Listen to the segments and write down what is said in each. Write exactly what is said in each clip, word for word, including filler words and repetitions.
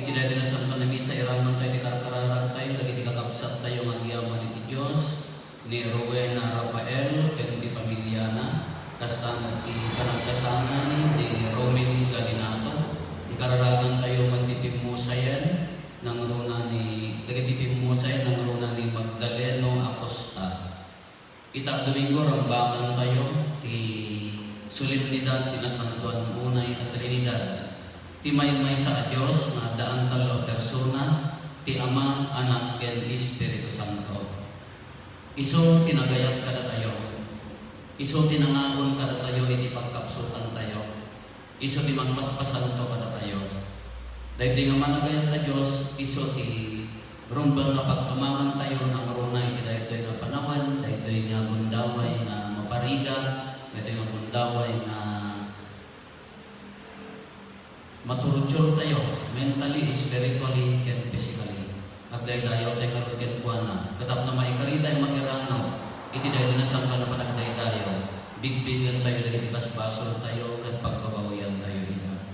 Iti daytoy a Santo a Misa, iraman tayo ti karkararag tayo dagiti kakabsat tayo nga agyaman iti Dios, ni Rowena Rafael ken ti pamiliana, kasta met ti panagkasangan ni Romedy Galinato. Ikararagan tayo man ti pimmusayen, nangruna ni, dagiti pimmusayen, nangruna ni Magdaleno Acosta. Ita a Domingo, rambakan tayo ti solemnidad ti Nasantoan Unay a Trinidad, ti maymaysa a Dios nga addaan tallo a persona, ti Ama, Anak, ken Espiritu Santo. Isu ti nagayat kadatayo. Isu ti nangaon kadatayo iti pagkapsutan tayo. Isu ti mangpaspasanto kadatayo. Daytoy nga managayat a Dios, isu ti rumbeng nga pagtumangan tayo nangruna iti daytoy nga panawen, daytoy nga gundaway nga maparigat, daytoy nga gundaway nga maturuturo tayo mentally, spiritually, ken physically. Agdaydayaw tayo ngarud kenkuana, ket tapno maikari tayo makirano iti daytoy a sangkan a panagdaydayaw, bigbigen tayo dagiti basbasol tayo ket pagbabawian tayo ida.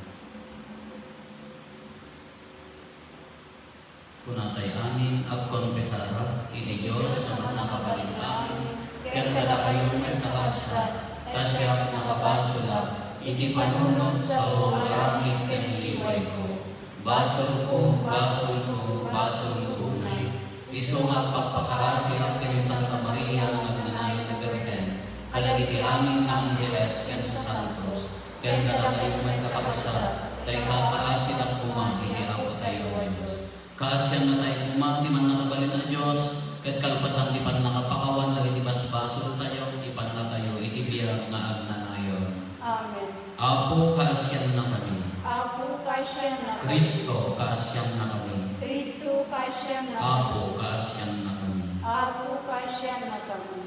Kuna tayo amin, agkonfesar iti Dios a mannakabalin amin, ken kadakayo met a kakabsat, ta siak nakabasolak iti panunot, sao, aramid ken liwayko. Basolko, basolko, basolko unay. Isu nga agpakpakaasiak ken Santa Maria nga agnanayon a Birhen, kadagiti amin nga angheles ken sasantos, ken kadakayo met a kakabsat, ta ikakaasidak koma iti Apo tayo a Dios. Kaasiannatayo koma ti mannakabalin a Dios, ket kalpasan ti pannakapakawan dagiti basbasol tayo, ipannatayo iti biag nga agnanayon. Amen. Apo, kaasiannakami. Apo, kaasiannakami. Cristo, kaasiannakami. Cristo, kaasiannakami. Apo, kaasiannakami. Apo, kaasiannakami.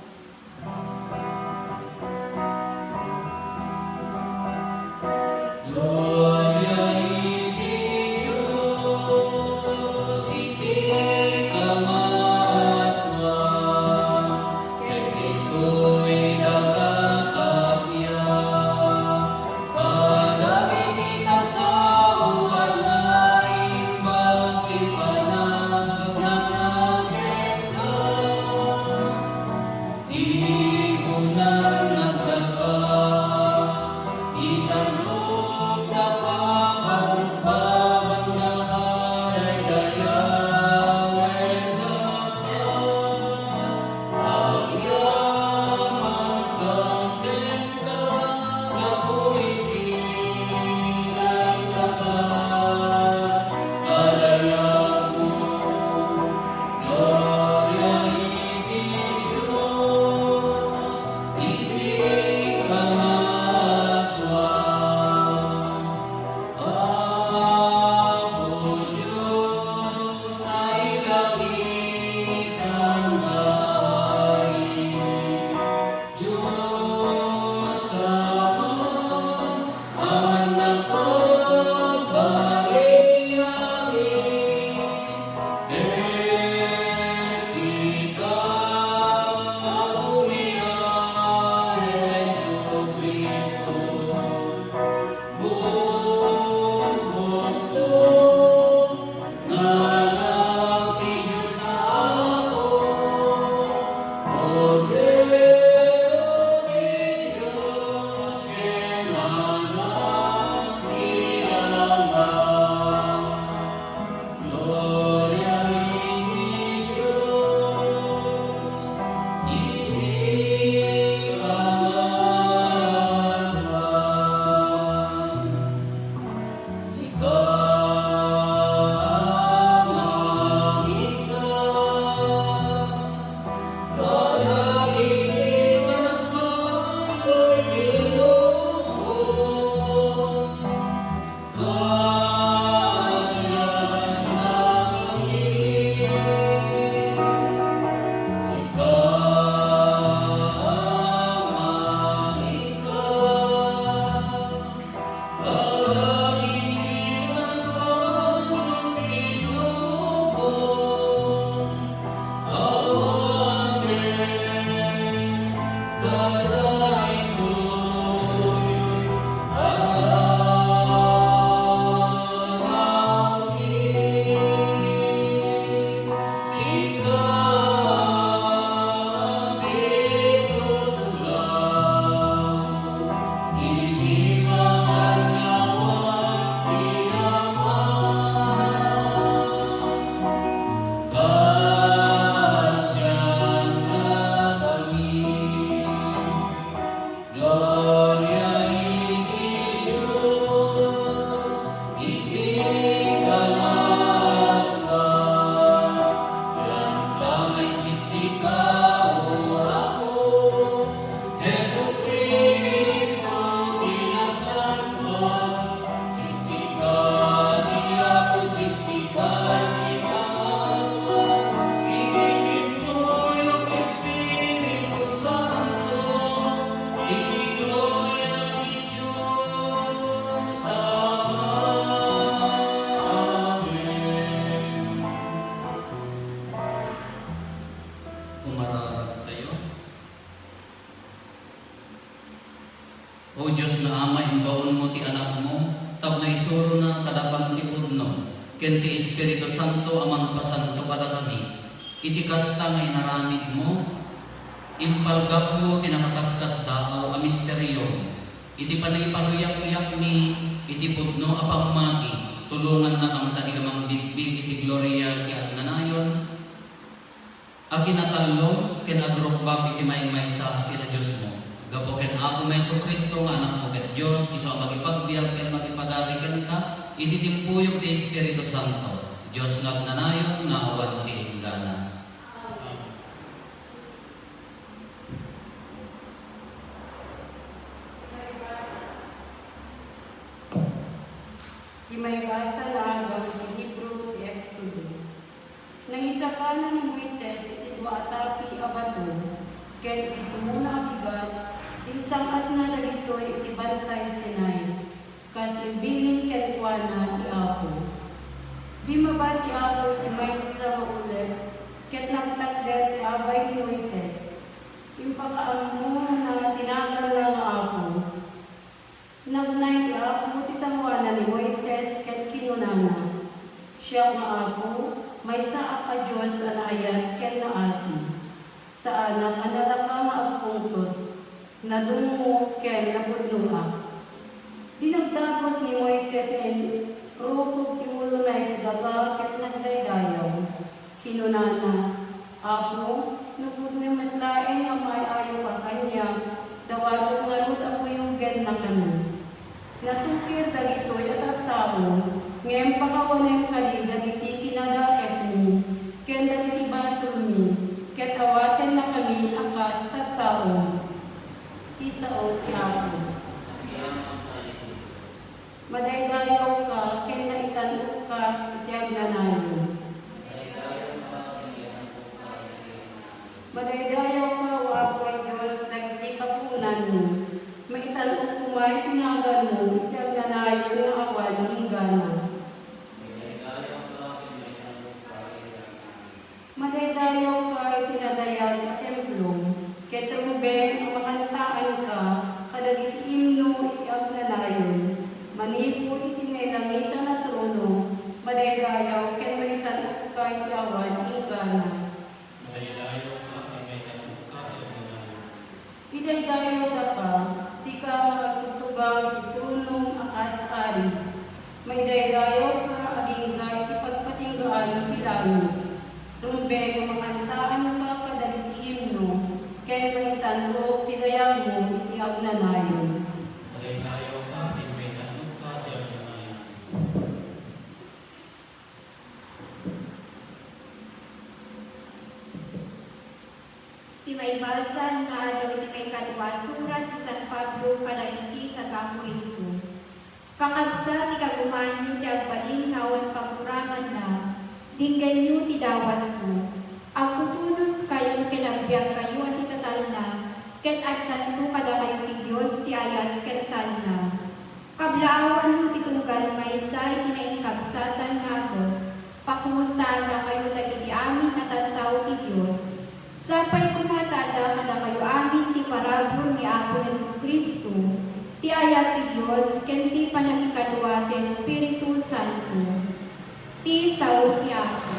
Gloria iti Dios iti kamaadtoan, ket ditoy daga tapia, kadagiti tattao a naimbag ti panagnagragipda. Ti ken ti Espiritu Santo a mangpasanto kadakami. Iti kasta nga inaramidmo, impalgapmo ti nakaskasdaaw a misteriom. Iti panangipaluyakyak mi iti pudno a pammati, tulongannakam kadi nga mangbigbig iti gloria ti agnanayon a kinatallo ken agrukbab iti maymaysa a kinadiosmo. Gapu ken Apomi Jesu-Cristo nga Anakmo ket Dios, isu a makipagbiag ken makipagari kenka iti timpuyog ti Espiritu Santo, Dios nga agnanayon nga awan ti inggana. Ti maibasa nga agek iti libro ti Exodo. Nangisagana ni Moises iti dua a tapi a bato ken iti sumona a bigat, insang-atna dagitoy iti Bantay Sinai, kas imbilin kenkuana ti Apo. Bimmaba ti Apo iti maysa nga ulep ket nagtakder ti abay ni Moises. Impakaammona ti naganna nga Apo. Nagnay ti Apo ti sangoanan ni Moises ket kinunana, "Siak nga Apo, maysaak a Dios a naayat ken naasi. Saanak a nadaka nga agpungtot, nadungngo ken napudnoak." Dinagdagus ni Moises nga inrukog ti ulona iti daga ket nagdaydayaw. Kinunana, "Apo, no pudno met laeng nga maay-ayoka kaniak, dawatek ngarud a kuyogenakami." Nasukir dagitoy a tattao, ngem pakawanem kadi dagiti kinadakesmi ken dagiti basolmi, ket awatennakami a kas tattao. Ti sao ti Apo. Madaydayawka ken naitan-okka iti agnanayon. Madaydayawka, O Apo a Dios, dagiti kapuonanmi. Maitan-ok koma iti naganmo iti agnanayon nga awan inggana. Madaydayawka iti nadayag a templo, ket rumbeng a makantaanka kadagiti imno iti agnanayon. Manipud iti nailangitan a trono, madaydayaw ken maitan-okka iti awan inggana. Madaydayawka ken maitan-okka iti agnanayon. Idaydayawdaka, sika nga agtugtubang iti tronom a kas ari. Maidaydayawka agingga iti pagpatinggaan ti langit. Rumbeng a makantaanka kadagiti himno, ken maitan-ok ti dayagmo iti agnanayon. Madaydayawka ken maitan-okka iti agnanayon. Ti maibasa nga adda iti maikadua a surat ni San Pablo kadagiti taga-Corinto. Kakabsat, ikagumaanyo ti agbalin nga awan pagkuraganna, denggenyo ti dawatko. Agtutunoskayo ken agbiagkayo a sitatalna, ket addanto kadakayo ti Dios ti ayat ken talna. Kablaawanyo ti tunggal maysa iti nainkabsatan nga agek. Pakumustaandakayo dagiti amin a tattao ti Dios. Sapay koma ta adda kadakayo amin ti parabur ni Apo Jesu-Cristo, ti ayat ti Dios, ken ti pannakikadua ti Espiritu Santo. Ti sao ti Apo.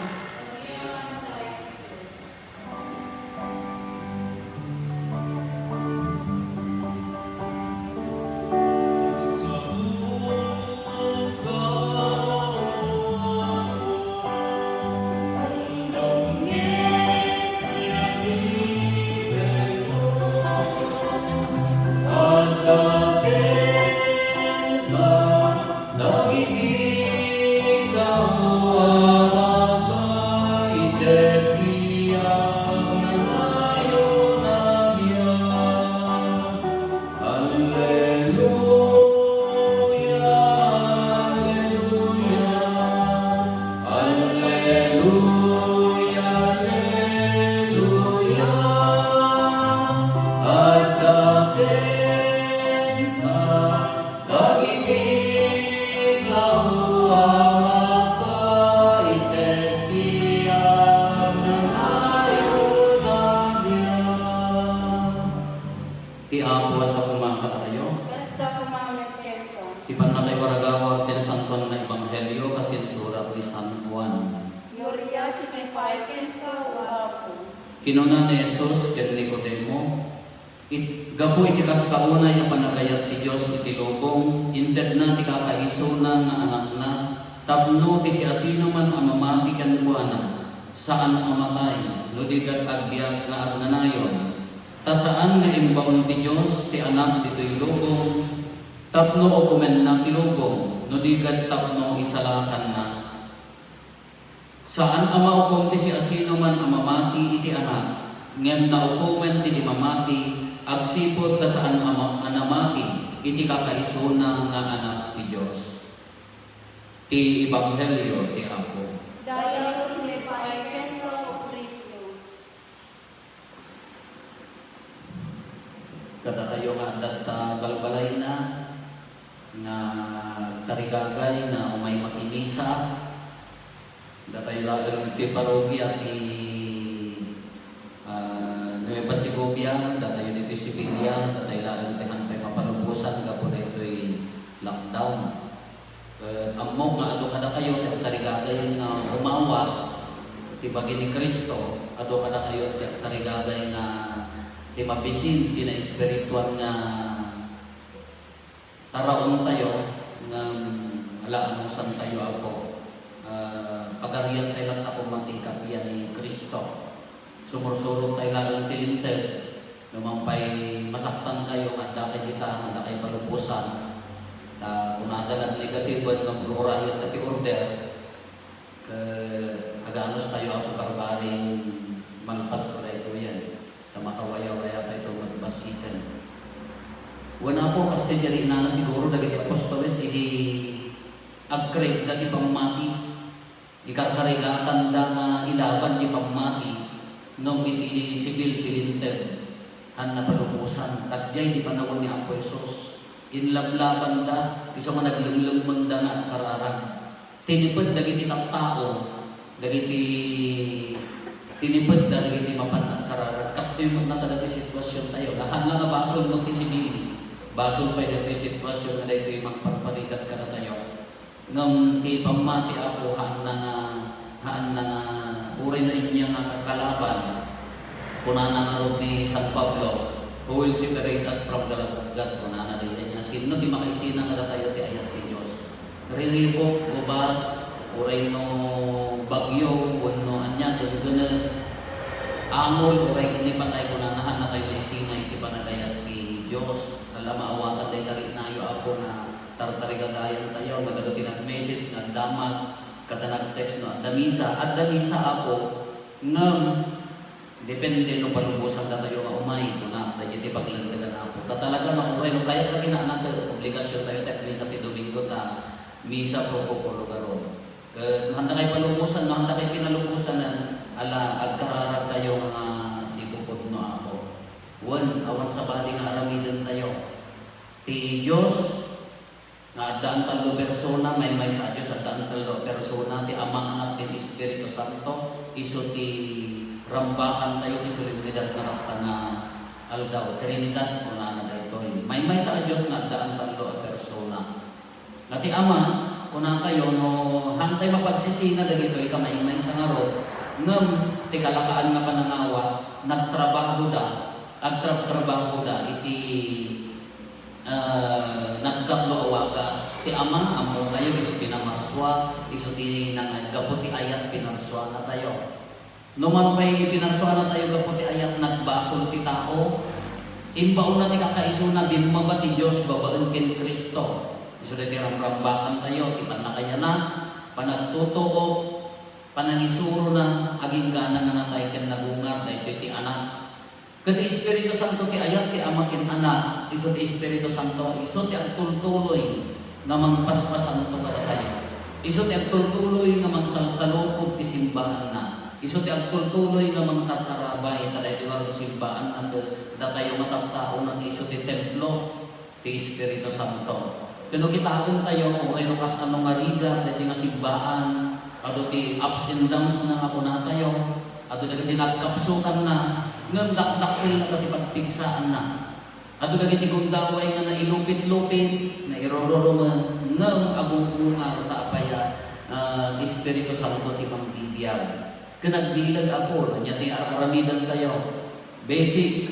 San Juan. Gloria ti maipaay kenka, O Apo. Kinuna ni Jesus ken Nicodemo, It-, gapu iti kasta unay a panagayat ti Dios iti lubong, intedna ti kakaisuna nga Anakna, tapno ti siasinoman a mamati kenkuana, saan a matay, no di ket agbiag nga agnanayon. Ta saan nga imbaon ti Dios ti Anak ditoy lubong, tapno ukomenna ti lubong, no di ket tapno isalakanna. Saan a maukom ti siasinoman a mamati iti Anak, ngem naukomen ti di mamati, agsipud ta saan a ma-, a namati iti kakaisuna nga Anak ti Dios. Ti Ebanghelio ti Apo. Dayag ti maipaay kenka, O Cristo. Kadatayo nga adda ta balbalayna nga tarigagay nga umay makimisa, datayo laeng ti parokia ti, ah, Nueva Segovia, datayo ditoy Sevilla, datayo laeng ti hantay mapalubosan gapu daytoy lockdown. Ket ammok nga adu kadakayo ti agtarigagay nga umawat ti bagi ni Cristo, adu kadakayo ti agtarigagay nga ti mabisin ti naespirituan nga taraontayo, ngem ala anusantayo, Apo. Ah, pagariantayo latta koma ti kappia ni Cristo. Sumursurot tayo laeng ti Linteg. No man pay masaktan kayo, nga adda kay kita, nga adda kay palubosan. Ta kunada nga negatibo, no, plurayat ti order. Ket aganus tayo, Apo, barbaring malpas ko daytoyen. Ta makawayawaya tayo magbasikan. Wen, Apo, kas ti diri inana siguro dagiti apostoles idi agkaregda ti pammati. Ikarkarigakanda nga ilaban ti pammati, ngem iti sibil ti Linteg, haan napalubosan. Kasdiay ti panawen ni Apo Jesus. Inlablabanda, isu nga naglemmengda nga agkararag. Tiniped dagiti tattao, dagiti tinipedda dagiti mapan agkararag. Kastoy met nata dagiti sitwasiontayo. Haan la nga basol met ti sibil. Basol pay dagiti sitwasion nga daytoy mangparparigat kadatayo. Ngem ti pammati, Apo, haanna nga, haanna nga, uray no ania nga kakalaban. Kunana ngarud ni San Pablo, "Who will separate us from the love of God?" Kunana daydiay nga, "Sinno ti makaisina kadatayo ti ayat ti Dios?" Riribuk, gubat, uray no bagyo, wenno ania, genggeneg, angol, uray ket ni patay, kunana, haanna tayo maisina iti panagayat ti Dios. Ala, maawatan dayta ritnayo, Apo, nga tartarigagayan tayo, nagadu ti nag-message, nagdamag, kada nag-text no adda misa. Adda misa, Apo, ngem depende no palubosan datayo nga umay, kuna dagiti paglentegan, Apo. Ta talaga nga uray no kayat ka kinaanak, obligasion tayo ti agmisa ti Domingo, ta misa pro popolo garud. Ket no haanda kay palubosan, no haanda kay pinalubosan, ala, agkararag tayo nga sipupudno, Apo. Wen, awan sabali nga aramiden tayo. Ti Dios, nga addaan tallo persona, maymaysa a Dios, addaan tallo a persona, ti Ama, Anak, ken Espiritu Santo, isu ti rambakan tayo ti solemnidad nga naptana aldaw, Trinidad, kunana daytoy. Maymaysa a Dios nga addaan tallo a persona. Nga ti Ama, kunatayo, no, hantay mapagsisina dagitoy kamaymaysa ngarud, ngem ti kalakaan nga panangawa, nagtrabahoda, agtrabtrabahoda iti Ah, nagkatlo a wagas. Ti Ama, ammotayo, isu ti namarsua, isu ti nangayat gapu ti ayat, pinarsuanatayo. No man pay pinarsuanatayo gapu ti ayat, nagbasol ti tao. Imbaonna ti kakaisuna, bimmaba ti Dios babaen ken Cristo. Isu daytoy ramrambakantayo, ti pannakayanak, panagtutuok, panangisurona, agingga nga natay ken nagungar daytoy ti Anak. Ket ti Espiritu Santo ti ayat ti Ama ken Anak, isu ti Espiritu Santo, isu ti agtultuloy nga mangpaspasanto kadatayo. Isu ti agtultuloy nga mangsalsalukod ti simbaanna. Isu ti agtultuloy nga mangtartarabay kadaytoy nga simbaanna ket datayo nga tattaona ti isu ti templo ti Espiritu Santo. Ket no kitaentayo, uray no kasano nga rigat daytoy nga simbaan, adu ti ups and downs na nga kunatayo, adu dagiti nagkapsutanna, ngem dakdakkel na ti pagpigsaanna. Adu dagiti gundaway nga nailupit-lupit, nairururumen, ngem agung-ungar ta apay a Ah, Espiritu Santo ti mangbibiag. Ken agbileg, Apo, ania ti ar-aramidentayo? Basic.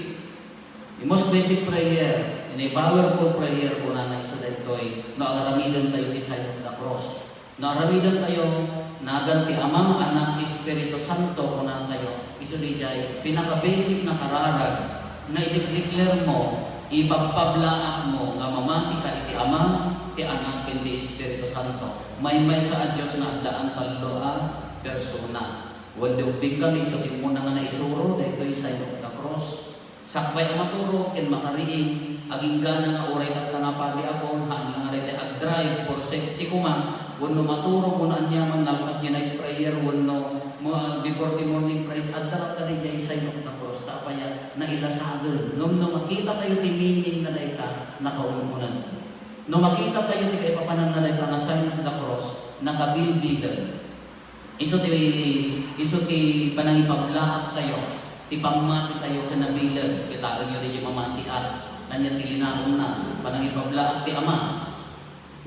The most basic prayer, and a powerful prayer, kunana isu daytoy, no aramidentayo ti sign of the cross. No aramidentayo, nagan ti Ama, Anak, Espiritu Santo, kunatayo, isu diay pinaka-basic nga kararag nga i-declare mo, ipagpablaak mo nga mamati ka iti Ama, ti Anak, ken ti Espiritu Santo. Maymaysa a Dios nga addaan tallo a persona. Wen ti ubbingkami, isu ti immuna nga naisuro, daytoy sign of the cross. Sakbay a maturog ken makariing, aginggana nga uray tatta nga padi a phone, haan la nga daytoy agdrive for safety koma, wenno maturog wenno aniaman nalpas ti night prayer wenno mo-, before ti morning praise, adda latta daydiay sign of the cross. Ta apay a nailasagen? Ngem no makitatayo ti meaning na dayta, nakaun-uneg. No makitatayo ti kaipapananna dayta nga sign of the cross, nakabilbileg. Isu ti, isu ti panangipablaaktayo, ti pammatitayo ken nabileg. Kitaenyo diay mamati a, ania ti linaonna, panangipablaak ti Ama.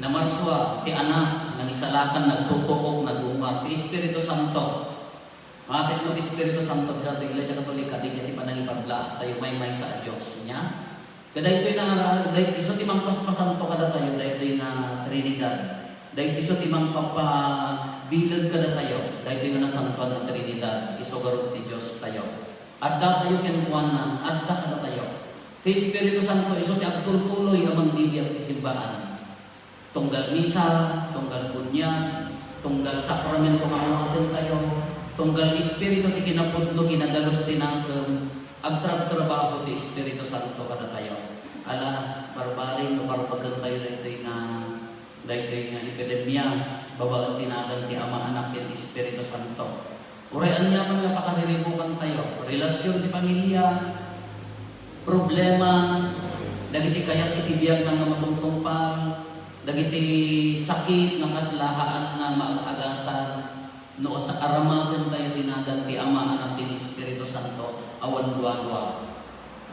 Namarsua ti Anak, nangisalakan, nagtutukok, nagungag. Ti Espiritu Santo. Matik mo ti Espiritu Santo, sa ti Iglesia Katolika, diay ti panangipablaaktayo, maymaysa a Dios. Nia? Kadaytoy nga, day-, isu ti mangpaspasanto kadatayo, daytoy nga Trinidad. Daytoy isu ti mangpapabileg kadatayo, daytoy nga nasantoan nga Trinidad, isu garud ti Diostayo. Addatayo kenkuana, adda kadatayo. Ti Espiritu Santo, isu ti agtultuloy a mangbibiag ti simbaan. Tunggal misa, tunggal bunyag, tunggal sakramento nga awatentayo, tunggal Espiritu ti kinapudno, kinadalus ti nangkem, agtrabtrabaho ti Espiritu Santo kadatayo. Ala, barbareng no parbagentayo daytoy nga, daytoy nga epidemia, babaen ti nagan ti Ama, Anak, ken Espiritu Santo. Uray aniaman nga pakariribukentayo, relasyon ti pamilya, problema, dagiti kayat iti biag nga matungtungpal, dagiti sakit nga kasla haan nga maag-agasan, no asa-, aramatentayo ti nagan ti Ama, Anak, ken Espiritu Santo, awan duadua.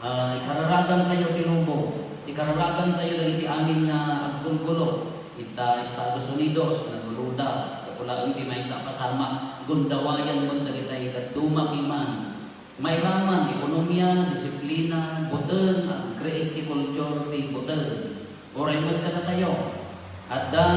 Ah, ikararagantayo ti lubong, ikararagantayo dagiti amin nga aggulgulo. Ita Estados Unidos, naguluda, gapu laeng ti maysa a pasamak, gundawayan met dagitay dadduma piman. Mairaman, ekonomia, disiplina, buteng, ag-create ti culture ti buteng. Uray met kadatayo, adda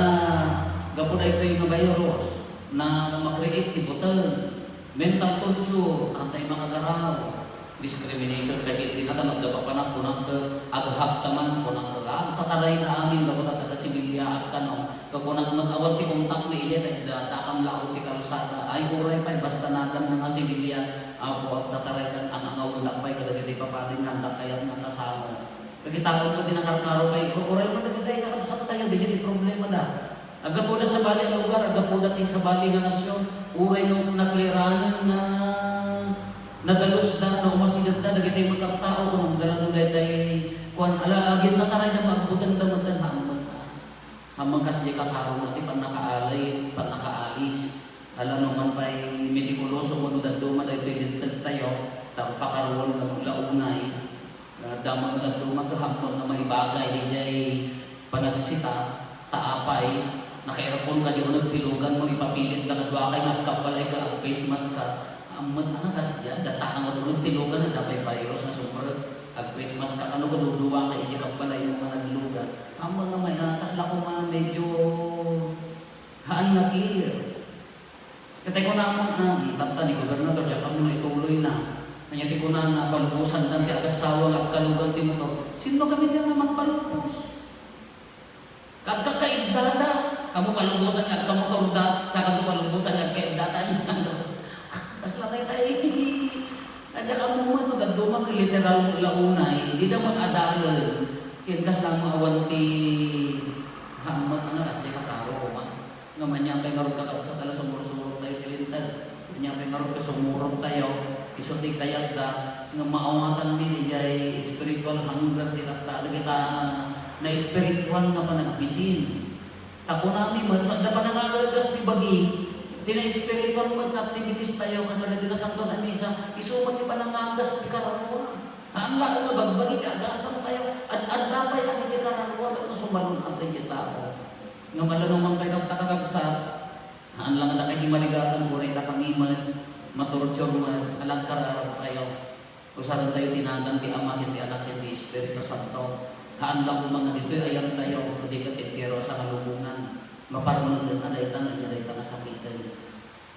gapu daytoy nga virus na ma-create ti buteng. Mental torture, antay makagaraw. Discrimination, kay ket di na ta nagdapapanak, kunak, eh, aghagtaman, kunak, eh, ah, tatarayda amin, gapu ta taga-sibilyaak kano. Kakunak met, awan ti kontak mi idiay, ta dakam laeng ti kalsada. Ay, uray pay, basta nagan nga sibilyak, apo, agtataraykan, ang angawulak pay, kadagiti papadi nga, anda kayat nga kasano. Kagitaon ko ti nakarkaro pay, uray mo dagiti ay nakabsat tayo, di ti problema da. Aggapuda sabali a lugar, aggapuda ti sabali nga nasyon, uray no nakliranen nga nadalus da, no umasideg da, dagiti magkaptao, kung ang dalan daytay, kuan, ala, agin nakarayda, magbuteng da, magdan, haammet, ah. Ammang kasdiay kakaro ti pannakaalay, pannakaalis. Ala no man pay metikuloso wenno dadduma daytoy linteg tayo, ta pakaruan nga la unay, ah, damang dadduma ket hammang nga maibagay idiay panagsita, ta apay, naka-aircon ka diay uneg ti lugan mo, ipapilit da nga duakay nga agkabbalay ket ag-face mask ka. Ammet a nga kasdiay, dataka nga uneg ti lugan, adda pay virus nga sumrek. Ag-face mask ka, kano ka duduakay idiay kabbalay mo nga naglugan. Ammo nga may, ah, kasla koma medyo haan nga clear. Ket kunana, ah, itatta ni gobernador, diak ammo no ituloy na. Kanya ti kunana, palubosan dan ti agassawa nga agkalugan ti motor. Sinno kami nga magpalubos? Agkakaiddada, kamo palubosan nga agkamotorda, saka ti palubosan nga agkaiddada, ano? Kasla dayta, adda kamo man, no dadduma ket literal mo la unay, dida man adalen, ket kasla mo awan ti hammet, ano, kasla kakaro, ma? Nga manyam pay ngarud kakabsat a sumursurot tayo ti linteg. Manyam pay ngarud kasumurot tayo, isu ti kayatda, nga maawatanmi idiay spiritual hunger ti tatta, dagita naespirituan nga panagbisin. Ta kunami met, adda panangagas ti bagi, ti naespirituan met nga activities tayo, kadagiti nasantoan a misa, isu met ti panangagas ti kararua. Haan laeng nga bagbagi ti agasang tayo, ad-adda pay a dagiti kararua, tapno sumalun-at dagiti tao. Ngem ala no man pay kasta, kakabsat, Haan la nga dakay ti maligatan, uray dakami met, matorture met, alagkararagtayo. Usarentayo ti nagan ti Ama, ken ti Anak, ken ti Espiritu Santo. Haan la koma nga ditoy ayantayo, no di ket ti entero a sangalubongan, maparmeken a dayta nga, dayta nga sakiten.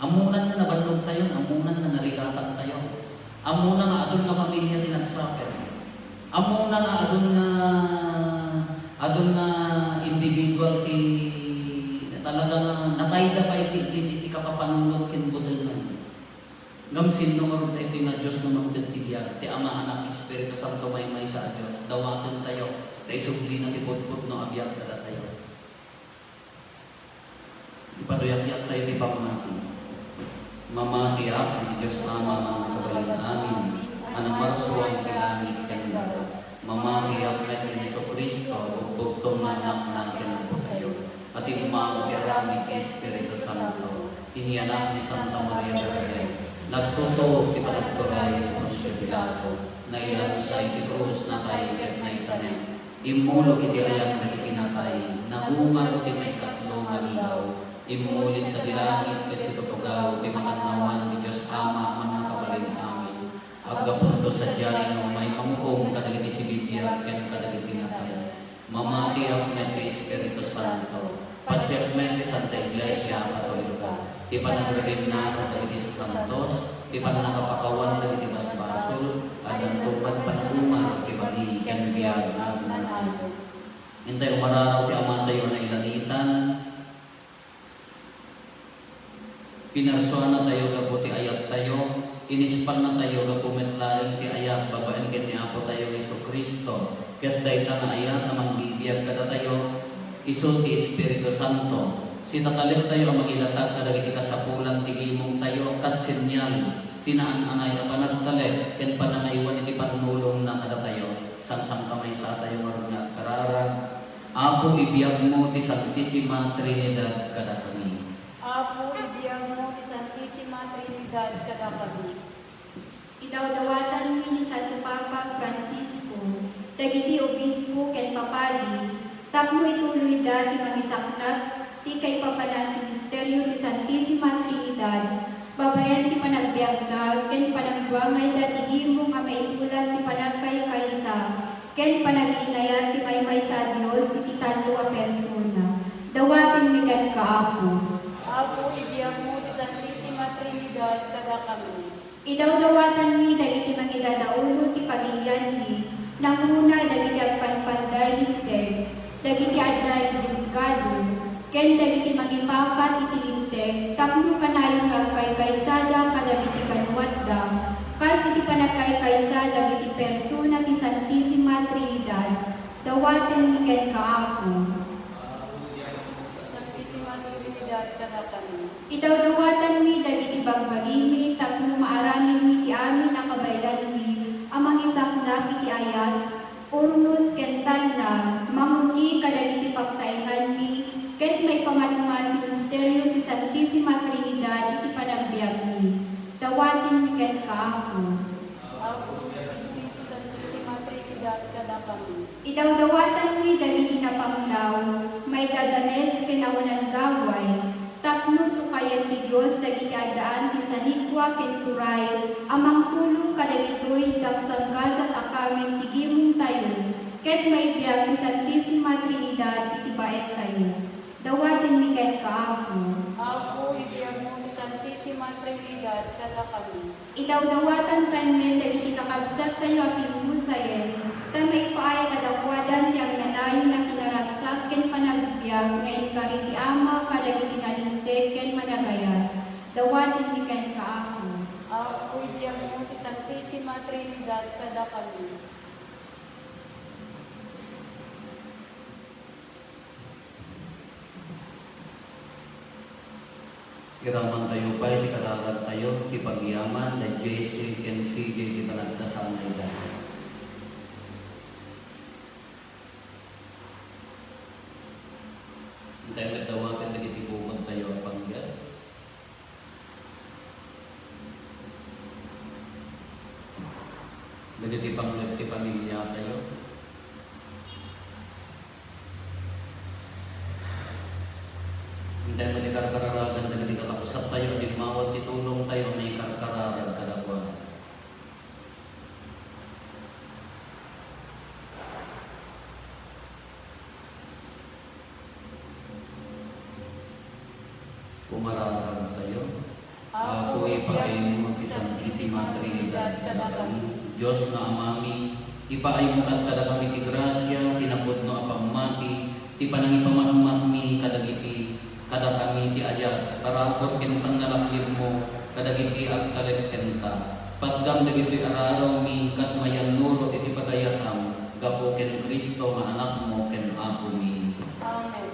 Ammonan nga nabannogtayon, ammonan nga naligatantayo. Ammona nga adun nga pamilia ti nagsuffer. Ammona nga adun nga, adun nga individual ti talaga nga natayda pay ti, ti, ti, ti kapapanunot ken butengen. Ngem sinno ngarud daytoy nga Dios nga mangted ti biag, ti Ama, Anak, Espiritu Santo, maymaysa a Dios? Dawatentayo ta isublina ti pudpudno a biag kadatayo. Ipaduyakyaktayo ti pammati. Mamatiak iti Dios Ama a mangikabalin amin, a namarsuan ti langit ken daga. Mamatiak met ni Jesu-Cristo, bugbugtong nga Anakna ken Apotayo, a timmawa ti aramid ti Espiritu Santo, inianak ni Santa Maria Virgen, nagtutuok ti panagturay ni Poncio Pilato, nailansa iti krus, natay ket naitanem. Immulog iti ayan dagiti natay, nagungar iti maikatlo nga aldaw, immuli sadi langit ket situtugaw ti makannawan ti Dios Ama a mangikabalin amin. Aggapunto sadiay nga umay mangukom kadagiti sibibiag ken kadagiti natay. Mamatiak met ti Espiritu Santo. Patiek met ti Santa Iglesia Katolika, ti panagririmnano dagiti sasantos, ti pannakapakawan dagiti basbasol, addanto met panagungar ti bagi ken biag nga agnanayon. Intay umararaw ti Amatayo a nailangitan, pinarsuanatayo gapu ti ayattayo, inispannatayo gapu met laeng ti ayat babaen ken ni Apotayo Jesu-Cristo, ket dayta nga ayat a mangbibiag kadatayo, isu ti Espiritu Santo. Sitatalektayo a mangilatag kadagiti kasapulan ti gimongtayo kas senyal ti naan-anay a panagtalek ken panangaywan iti pannulongna kadatayo. Sangsangkamaysatayo ngarud nga agkararag. Apo, ibiagmo ti Santisima Trinidad kadakami. Apo, ibiagmo ti Santisima Trinidad kadakami. Idawdawatanmi ni Santo Papa Francisco dagiti obispo ken papadi tapno ituloyda ti mangisaknap ti kaipapanan ti misterio ti Santisima Trinidad babaen ti panagbiagda ken panagduangayda ti gimong a maitulad ti panagkaykaysa ken panag-inayat ti maymaysa a Dios iti tallo a persona. Dawatenmi kenka, Apo. Apo, ibiagmo ti Santisima Trinidad kadakami. Idawdawatanmi dagiti mangidadaulon ti pagilianmi, nanguna dagiti agpanpanday linteg, dagiti adda iti husgado, ken dagiti mangipapat iti linteg tapno kanayon nga agkaykaysada kadagiti kanuatda, kas iti panagkaykaysa dagiti persona ti Santisima Trinidad. Dawatenmi kenka, Apo. Santisima Trinidad kadakami. Idawdawatanmi dagiti bagbagimi tapno maaramidmi ti amin a kabaelanmi a mangisaknap iti ayat, urnos ken talna, manguki kadagiti pagtaenganmi, ket maipamatmat ti misterio ti Santisima Trinidad iti panagbiagmi. Dawatenmi kenka, Apo. Apo, iti Santisima Trinidad kadakami. Idawdawatanmi dagiti napanglaw, maidadanes ken awanan gaway, tapno tukayen ti Dios dagiti addaan ti sanikua ken turay a mangtulong kadagitoy dagsangasat a kamen ti gimongtayo, ket maibiag ti Santisima Trinidad iti baettayo. Dawatenmi kenka, Apo. Apo, ibiagmo ti Santisima Trinidad kadakami. Idawdawatantayo met dagiti kakabsattayo a pimmusayen, ta maipaay kadakuada ti agnanayon a kinaragsak ken panagbiag nga inkari ti Ama kadagiti nalinteg ken managayat. Dawatenmi kenka, Apo. Apo, ibiagmo ti Santisima Trinidad kadakami. Iramantayo pay ti kararagtayo, ti pagyaman da J C ken C J ti panagdasangayda. Intay met dawaten dagiti bukod tayo a panggep. Dagiti panggep ti pamiliatayo. Intay met ti karkararagan dagiti Ipakaymo ti Santisima Trinidad kadakami. Dios nga Amami, ipaaymo kadakami ti grasia, ti napudno a pammati, ti panangipamatmatmi kadagiti, kadakami ti ayat, parabur ken pannalaklibmo kadagiti agtalek kenta. Patgam dagitoy ararawmi kas mayannurot iti pagayatam gapu ken Cristo nga Anakmo ken Apomi. Amen.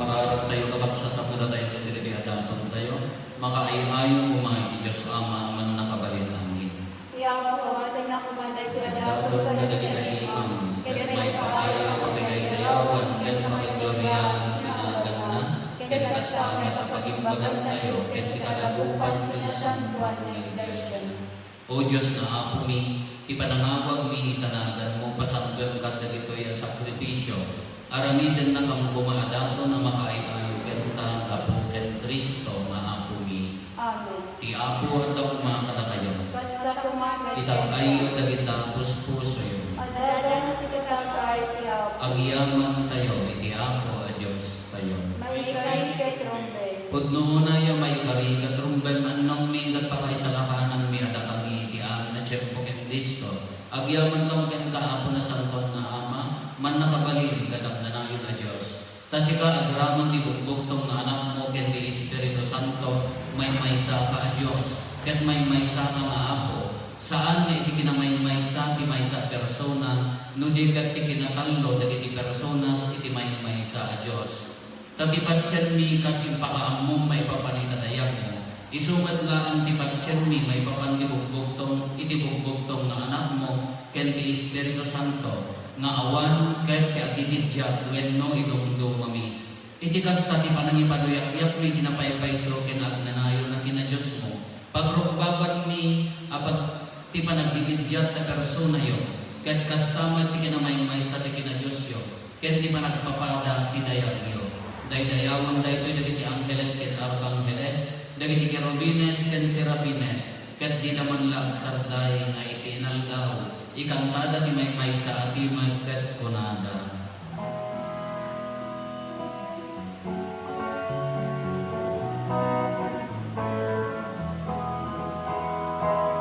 Mararak tayo, kakabsat, tapno datayo ket dagiti adaton tayo, makaay-ayo koma iti Dios Ama a mannakabalin-langit. Ti Apo, awatenna koma daytoy a daton kadagiti imam, ket maipaayo a pagidaydayawan ken pakagloriaan ti naganna, ken kasta met a pagimbagan tayo ken ti kadakupan ti nasantoan nga iglesiana. O Dios nga Apomi, ti panangawagmi ita naganmo, pasantoem kadagitoy a sakrifisio, aramidennakam koma a daton a makaay-ayo kenta gapu ken Cristo nga Apomi. Amen. Ti Apo adda koma kadakayo. Kasta koma ket kenka. Itag-ayyo dagita puspusoyo. Adda dagiti itag-ay ti Apo. Agyamantayo iti Apo a Diostayo. Maikari ket rumbeng. Pudno unay a maikari ket rumbeng, annongmi ket pakaisalakaananmi a dakami iti amin a tiempo ken disso. Agyamantayo kenka, Apo, Nasantoan nga Ama, mannakabalin ket agnanayon a Dios. Ta sika agraman ti bugbugtong nga Anakmo ken ti Espiritu Santo, maymaysaka a Dios, ket maymaysaka nga Apo. Saan nga iti kinamaymaysa ti maysa a persona, no di ket ti kinatallo dagiti personas iti maymaysa a Dios. Ta ti patienmi kas impakaammom maipapan ita dayagmo, isu met laeng ti patienmi maipapan ti bugbugtong, iti bugbugtong nga Anakmo ken ti Espiritu Santo, nga awan ket ti agigiddiat wenno idumdumami. Iti kasta, ti panangipaduyakyakmi iti napaypayso ken agnanayon a kinadiosmo, pagrukbabanmi a pag-, ti panagigiddiat ta personayo, ket kasta met ti kinamaymaysa ti kinadiosyo, ken ti panagpapada ti dayagyo. Daydayawen daytoy dagiti angheles ken arkangheles, dagiti kerubines ken serafines, ket dida man la agsarday nga iti inaldaw, ikantada ti maymaysa a timek ket kunada.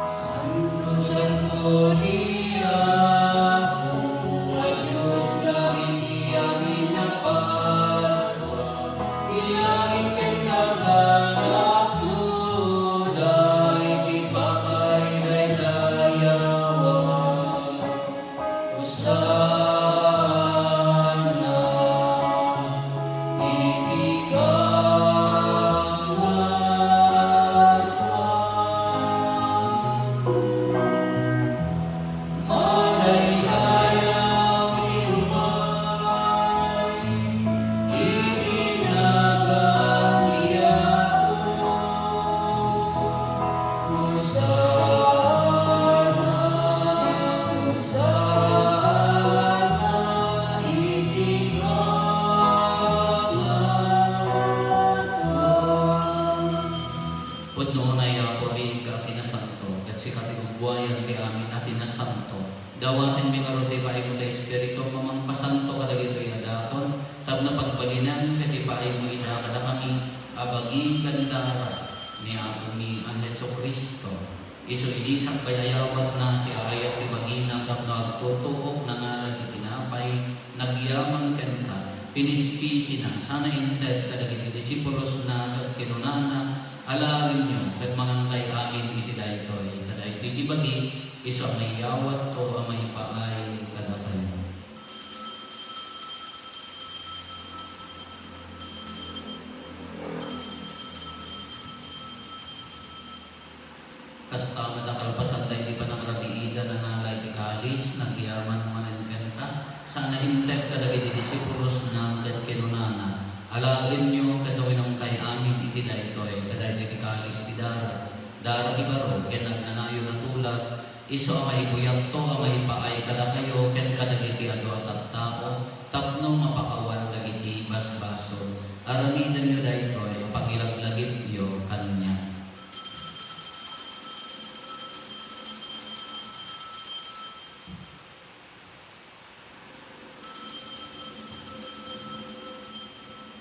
Santo, santo ti Apo a Dios dagiti amin a Pasua, ti langit ken daga naapno da iti pakaidaydayawan. Hosanna iti kangatoan. Madaydayaw ti umay iti nagan ti Apo. Hosanna, Hosanna iti kangatoan. Pudno unay, Apo, biigka a kinasanto, ket sika ti gugguayan ti amin a kinasanto. Dawatenmi ngarud ti ipaaymo ti Espiritum a mangpasanto kadagitoy a daton, tapno pagbalinen ket ipaaymo ida kadakami a bagi ken dara ni ni Apomi a Jesu-Cristo. Isu idi sakbay a yawatna, siaayat ti bagina tapno agtutuok, nangalay ti tinapay, nagyaman kenta, pinispisina, sana inted kadagiti disipulosna, ket kinunana, "Alaenyo, ket mangankay amin iti daytoy, ta daytoy ti bagi, isu a maiyawatko a maipaay kadakayo." Kasta met a kalpasan daydi panangrabiida, nangalay ti kalis, nagyaman manen kenta, sana inted kadagiti disipulosna, ket kinunana, "Alaenyo ket uminumkay amin iti daytoy, ta daytoy ti kalis ti dara, dara ti baro ken agnanayon a tulad, isu a maibuyatko a maipaay kadakayo ken kadagiti adu a tattao tapno mapakawan dagiti basbasol. Aramidenyo daytoy a pangilaglagipyo kaniak."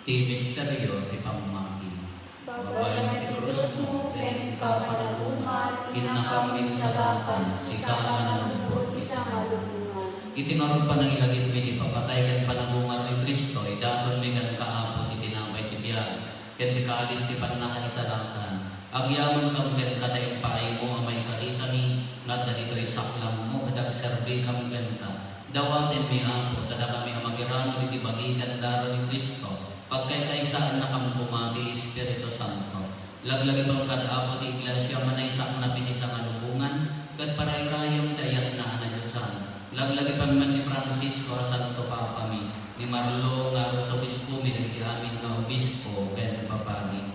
Ti misterio ti pammati. Babaen ti krusmo ken inka panagumar, innakam insalakan, sika a nannubbot ti sangalubongan. Iti ngarud panangilagipmi ti ipapatay ken panagumar ni Cristo, idatonmi kenka, Apo, ti tinapay ti biag ken ti kalis ti pannakaisalakan. Agyamankam kenka ta impaaymo a maikarikami nga adda ditoy saklangmo ket agserbikam kenka. Dawatenmi, Apo, ta dakami a magiramid iti bagi ken dara ni Cristo, pagkaykaysannakam koma ti Espiritu Santo. Laglagipem kad, Apo, ti Iglesia a manaysaknap iti sangalubongan, ket parairayem ti ayatna a nadiosan. Laglagipem met ni Francisco a Santo Papami, ni Marlo nga Arsobispomi, dagiti amin nga obispo ken papadi.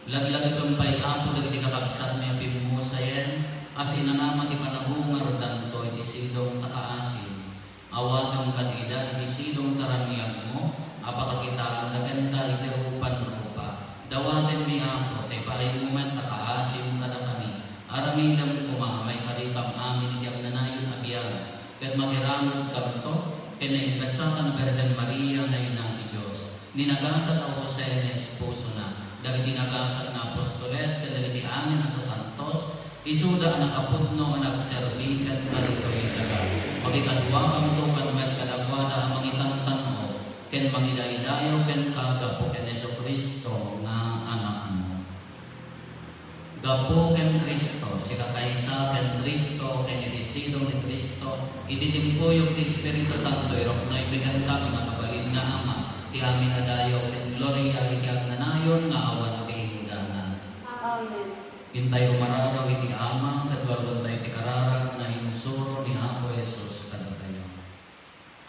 Laglagipem pay, Apo, dagiti kakabsatmi a pimmusayen a sinanama ti panagungardanto iti sidong ta kaasim. Awatem kad ida iti sidong ta raniagmo a pakakitaanda kenka iti rupan rupa. Dawatenmi, Apo, ta ipaaymo met ta kaasim kadakami. Aramidem koma a maikarikam amin iti agnanayon a biag, ket makiramidkamto ken naingasatan a Birhen Maria nga Ina ti Dios, ni nagasat a Jose nga esposona, dagiti nagasat nga apostoles ken dagiti amin a sasantos, isuda a nakapudno a nagserbi kenka ditoy daga. Makikaduakamto kad met kadakuada a mangitantan-ok ken mangidaydayaw kenka gapu ken Jesu-Cristo nga Anakmo. Gapu ken Cristo, sikakaysa ken Cristo, ken iti sidong ni Cristo, iti timpuyog ti Espiritu Santo, iruknoymi kenka, makabalin nga Ama, ti amin a dayaw ken gloria iti agnanayon nga awan ti ingganan. Amen. Intay umararaw iti Ama, ket walwaltayo ti kararag nga insuro ni Apo Jesus kadatayo.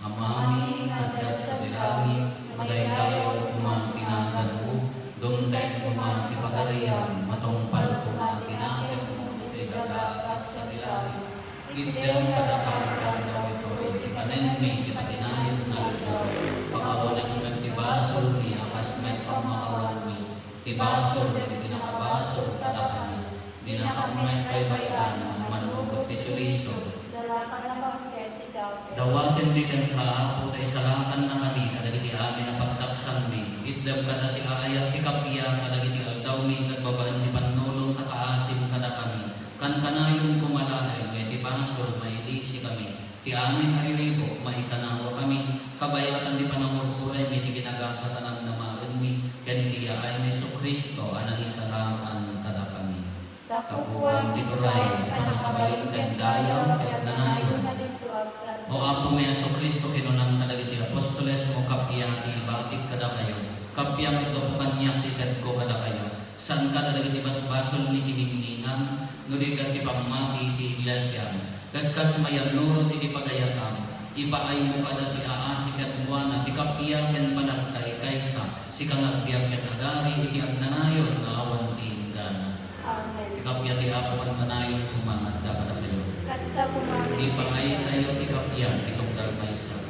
Amami nga adda sadi langit, madaydayaw koma ti naganmo, dumteng koma ti pagariam, matungpal koma ti nakemmo iti daga a kas sadi langit. Itdem kadakami ti aldaw iti panenmi iti patinayon nga aldaw. Pakawanem met ti basolmi a kas met pammakawanmi ti basol dagiti nakabasol kadakami. Dinakam met baybay-an a mannugot ti sulisog. Dawatenmi kenka, Apo, ta isalakannakami kadagiti amin a pagtaksangmi. Itdem kada siaayat ti kappia kadagiti aldawmi ket babaen ti pannulong a kaasim kadakami. Kankanayon koma laeng nga iti basol maidisikami. Ti amin a riribuk, maikanawakami, kabayatan ti panangur-uraymi iti ginagasat a namnamaenmi, ken iti yaay ni Jesu-Cristo a nangisalakan kadakami. Tapupuan ti turay, pannakabalin ken dayaw, ket nanayon. O Apomi a Jesu-Cristo, kinunam kadagiti apostolesmo, kappia ti ibatik kadakayo, kappia ket gapu kaniak ti itedko kadakayo. Saan kadagiti basbasolmi ti ningningam, no di ket ti pammati ti Iglesiam. Ket kas mayannurot iti pagayatam, ipaaymo kada siaasi kenkuana ti kappia ken panagkaykaysa, sika nga agbiag ken agari iti agnanayon nga awan ti inggana. Amen. Ti kappia ti Apo kankanayon koma nga adda kadakayo. Kasta koma. Ipaaytayo ti kappia iti tunggal maysa.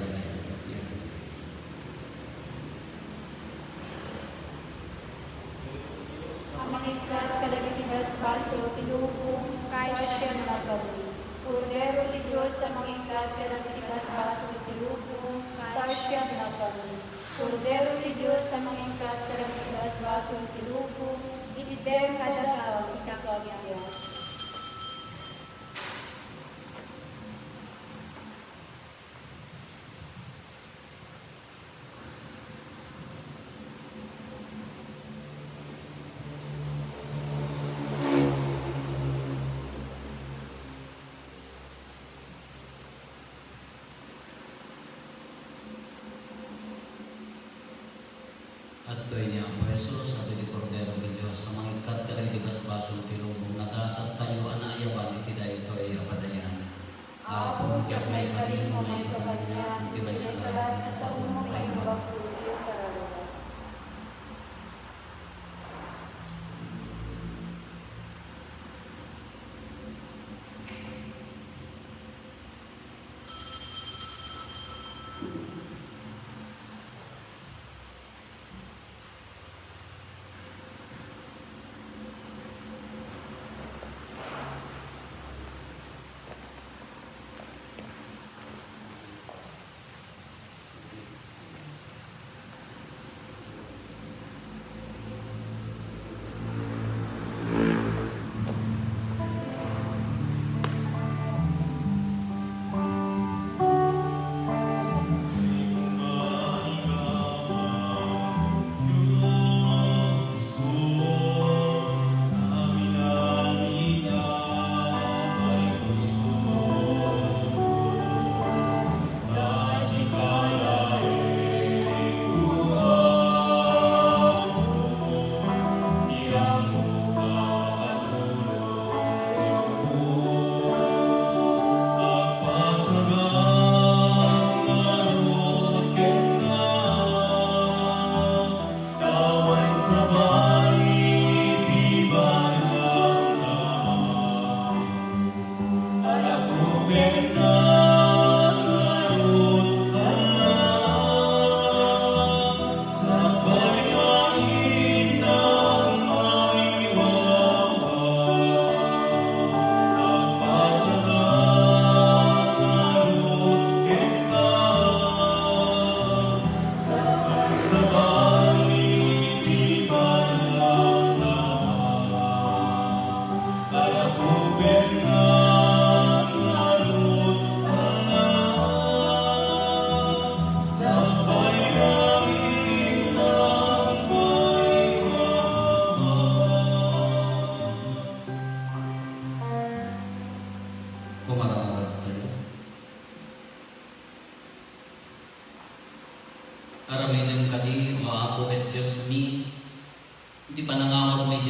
A mangikkat kadagiti basbasol ti lubong, kaasiannakami. Kordero ti Dios a mangikkat kadagiti basbasol ti lubong, kaasiannakami. Kordero ti Dios a mangikkat kadagiti basbasol ti lubong, itdem kadakami.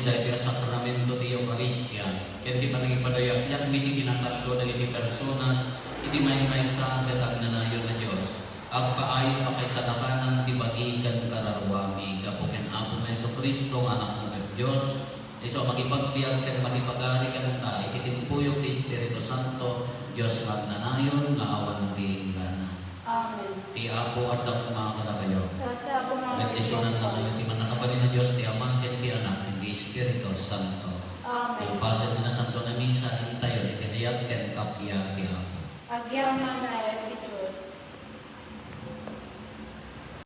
daytoy a sakramento ti Eukaristia, ken ti panangipadayakyakmi ti kinatallo dagiti personas iti maymaysa ket agnanayon a Dios. Agpaayam a kaisadakanan ti bagi ken kararuami gapu ken Apomi Jesu-Cristo nga Anakmo ket Dios, isu a makipagbiag ken makipagari kenka iti timpuyog ti Espiritu Santo, Dios nga agnanayon nga awan ti inggana. Amen. Ti Apo adda koma kadakayo. Kas ti Apo nga Bendisyonannakayo ti mannakabalin a Dios ti Ama, ken ti Anak, ken ti Espiritu Santo. Amen. Kalpasan ti Nasanto a Misa, intayon iti ayat ken kappia ti Apo. Agyamanak,